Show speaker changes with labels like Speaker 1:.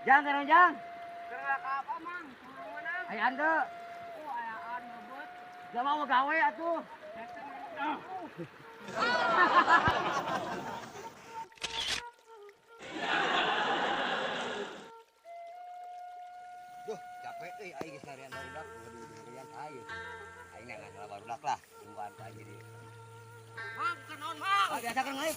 Speaker 1: Jang, kana jang.
Speaker 2: Keur apa, Mang? Menang.
Speaker 1: Aya teu?
Speaker 2: Oh, ayaan ngebut.
Speaker 1: Gak mau gawe atuh. Duh, capek euy aing geus ngarian barudak, ngarian aing. Aing nggak salah barudak lah, tungguan ka aing jadi.
Speaker 2: Mang, kenaon, Mang?
Speaker 1: Ah, biasa kan euy.